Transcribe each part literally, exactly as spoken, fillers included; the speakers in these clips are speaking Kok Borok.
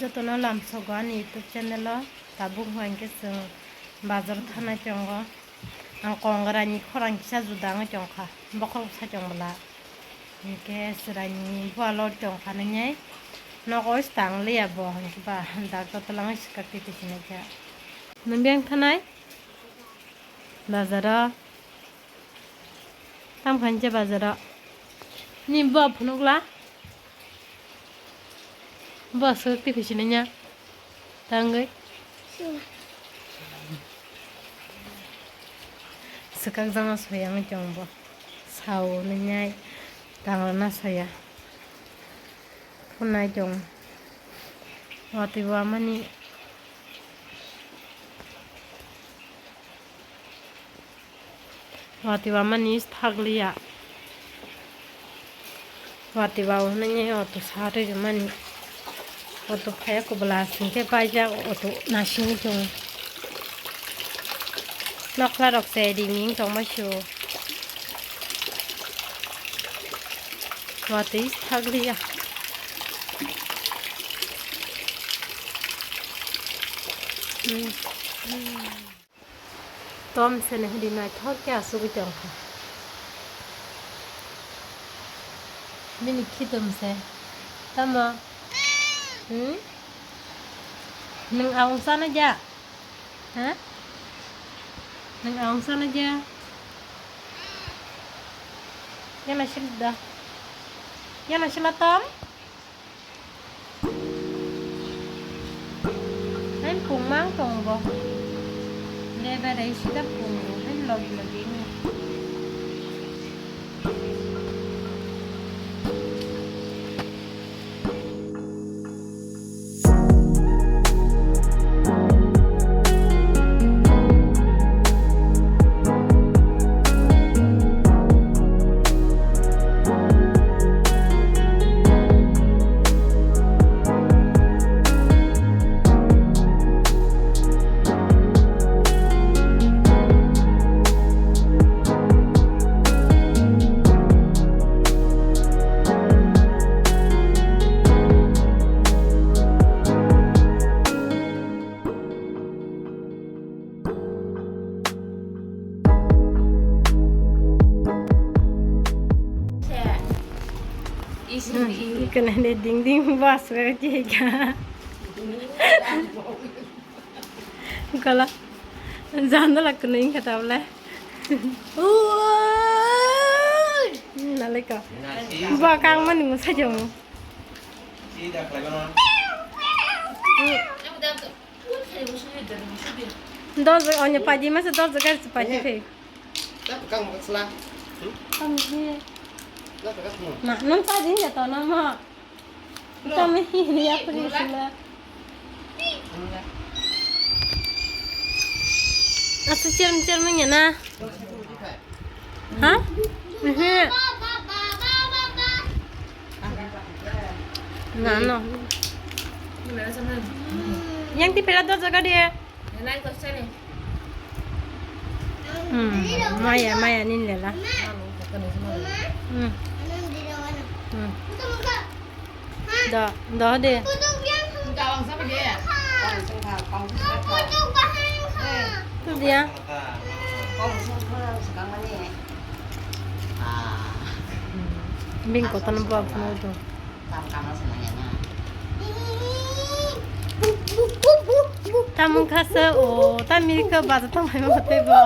Jotono lamsogo ani YouTube channel o, tabuk hwnkhe chwng bazar thanai tongo. Ang kongrani khorang kisa juda wngwi tongkha, bokhorok sa tong bwla. Hinkhe chwraini bualo tongkha nini nogo tang liya bo, hinkhe ba doctor twlangwi swkak twi twi sinaikha. Nwng biyang thanai? Bazaro. Tam khaincha bazaro. Ni bo phunukla. Bo swk twi khusinanya. Tangwi. Swkak jama soya wngwi tong bo. Sao nanya. Tangrana soya. Phunai tong. Watwi wamani. Watwi wamani thakliya. Watwi wa hwnwi auto sa rwmani. Auto phaiya kubula singkhe paijak auto nasingwi tongo. Nokla rok se riming tongma sio. Watwi thakliya. Tom se nahidi naithok khe asugwi tongkha. Bini khitom se. Tamo? Hmm? Nwng aung sana ja? Ha? Nwng aung sana ja? Yana sil da. Yana sila tom? Hain pungmang tong bo. Leberai sida pungo. Hain logi logi ni. Kena ni ding ding bas ka jega. Kala jandala kena ingkha tabla. Nalai ka. Ba kang mani mo sajamu. Dos, onyo paji masa dos, gari paji pe. Ma, nang paji ya to na ma. Kami ya pri sila. Asa cerm cerm ya na. Ha? Mhm. Na no. Yang ti pera do jaga dia. Hmm, maya, maya nin lela. Hmm. Hmm. Do, do de. Tu dia. Bing kotor no buat no do. Tamung khasa o, tamil khe baja tongmai ma tei bo.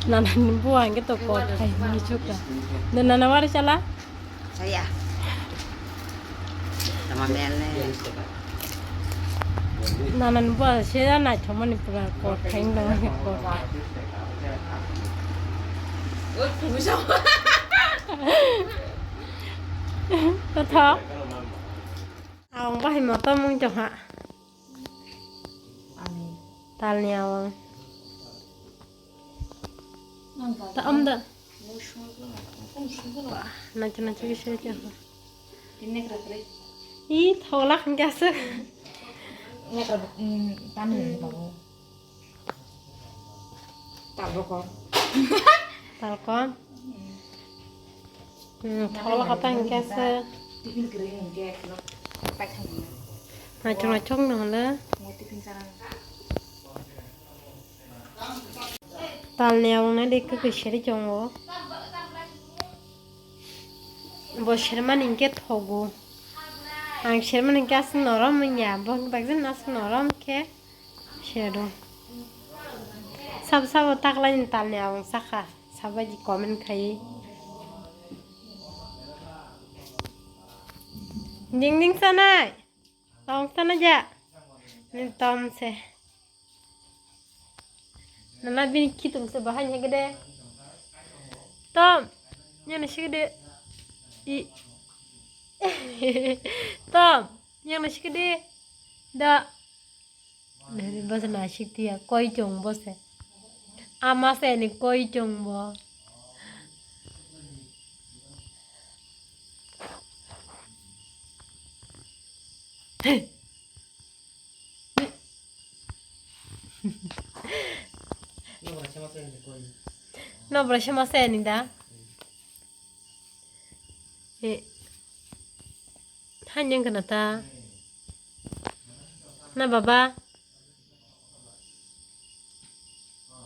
Nana ni bo ang to kot khai ni chuka. Nana na wari chala? Saya. Tama mel ne. Nana ni bo se da nai thomani pura kot khai ndo kot. Kotha. Awang bahai moto mung jongha. Talni awang. Ta amda. Wah, nacha nacha kisa kya. Ih, thola khan kya se. Talboko. Talkom. Hmm, thokla kata hingke se. Naithok naithok no hwnle. Talni abang nai de kwkwi seri chongo. Bo sermani hingke thogo. Ang sermani hingke aswk norom wngya. Bo hingke bakjani aswk norom khe. Sero. Sabo sabo taklaini talni abang sakha. Sabaidi comment khai. Ding ding sanai. Tong sanai ja. Ni tom se. Nana bini khitung se bahai ni gede. Tom. Nyana sigede. I. Tom. Nyana sigede. Da. Nani bose nasik tiya, koi chong bose. Ama se ni koi chong bo. Nobra se ma se ni da. E. Hanyang kana ta. Na baba.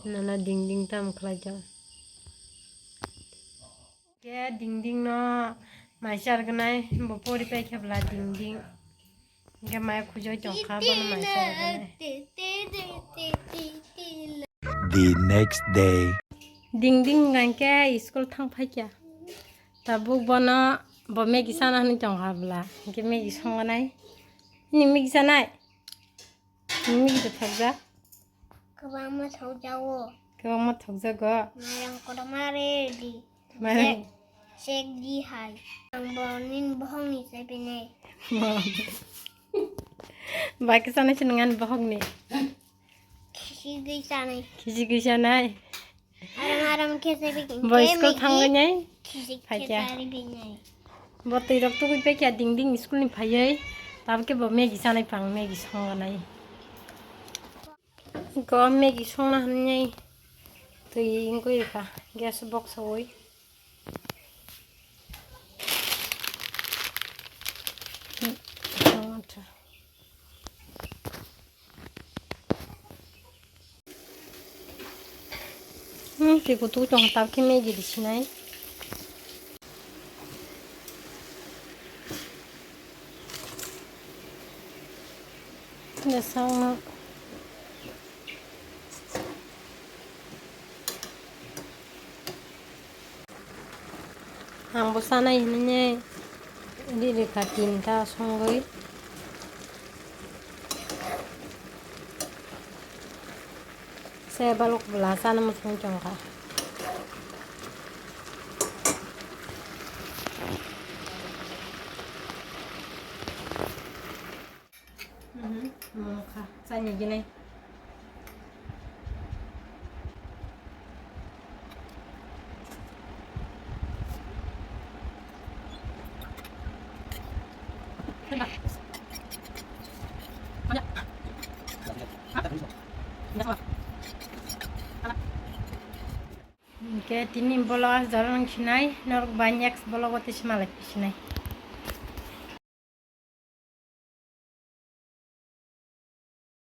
Nana ding ding tam khlai jang. Ke ding ding no mai char gnai bo pori pai khe bla ding ding. Ke mai khujoi tong kha bo no mai char gnai. The next day. Ding ding ngai ke school thang phai kya. Tabuk bono bo Maggie sana hwnwi tong kha bla. Ke Maggie songo nai. Ni Maggie sanai. Nini gita thokjak? Kwbangma thokjago. Kwbangma thokjago? Mairang kotorma redi. Mairang. Sek di hai. Ang bo nini bohokni chai pinai. Bai khe sanai se nang ani bohokni? Khisi gwi sanai. Khisi gwi sanai. Aram aram khe se bikini. Bo school thangwi nai. Khisi phaikya. Khe sari bikini. Bo twi rok tugwi paikya ding ding school ni phaiwi. Tabuk khe bo Maggie sanai pang, Maggie songnai. Go Maggie songna hwnwi twi wngwi rwkha gas box oi. Hmm, twi kutuk tong tabuk khe Maggie di sinai. Jasakno. Ang bo sanai hinwi ri rwkha tinta songwi. Se balok bwla chana muchung tongkha. Mhm, mokha, chani gini. Hingke tini vlog ah jora nang sinai, norok bai next vlog o tei se malai sinai.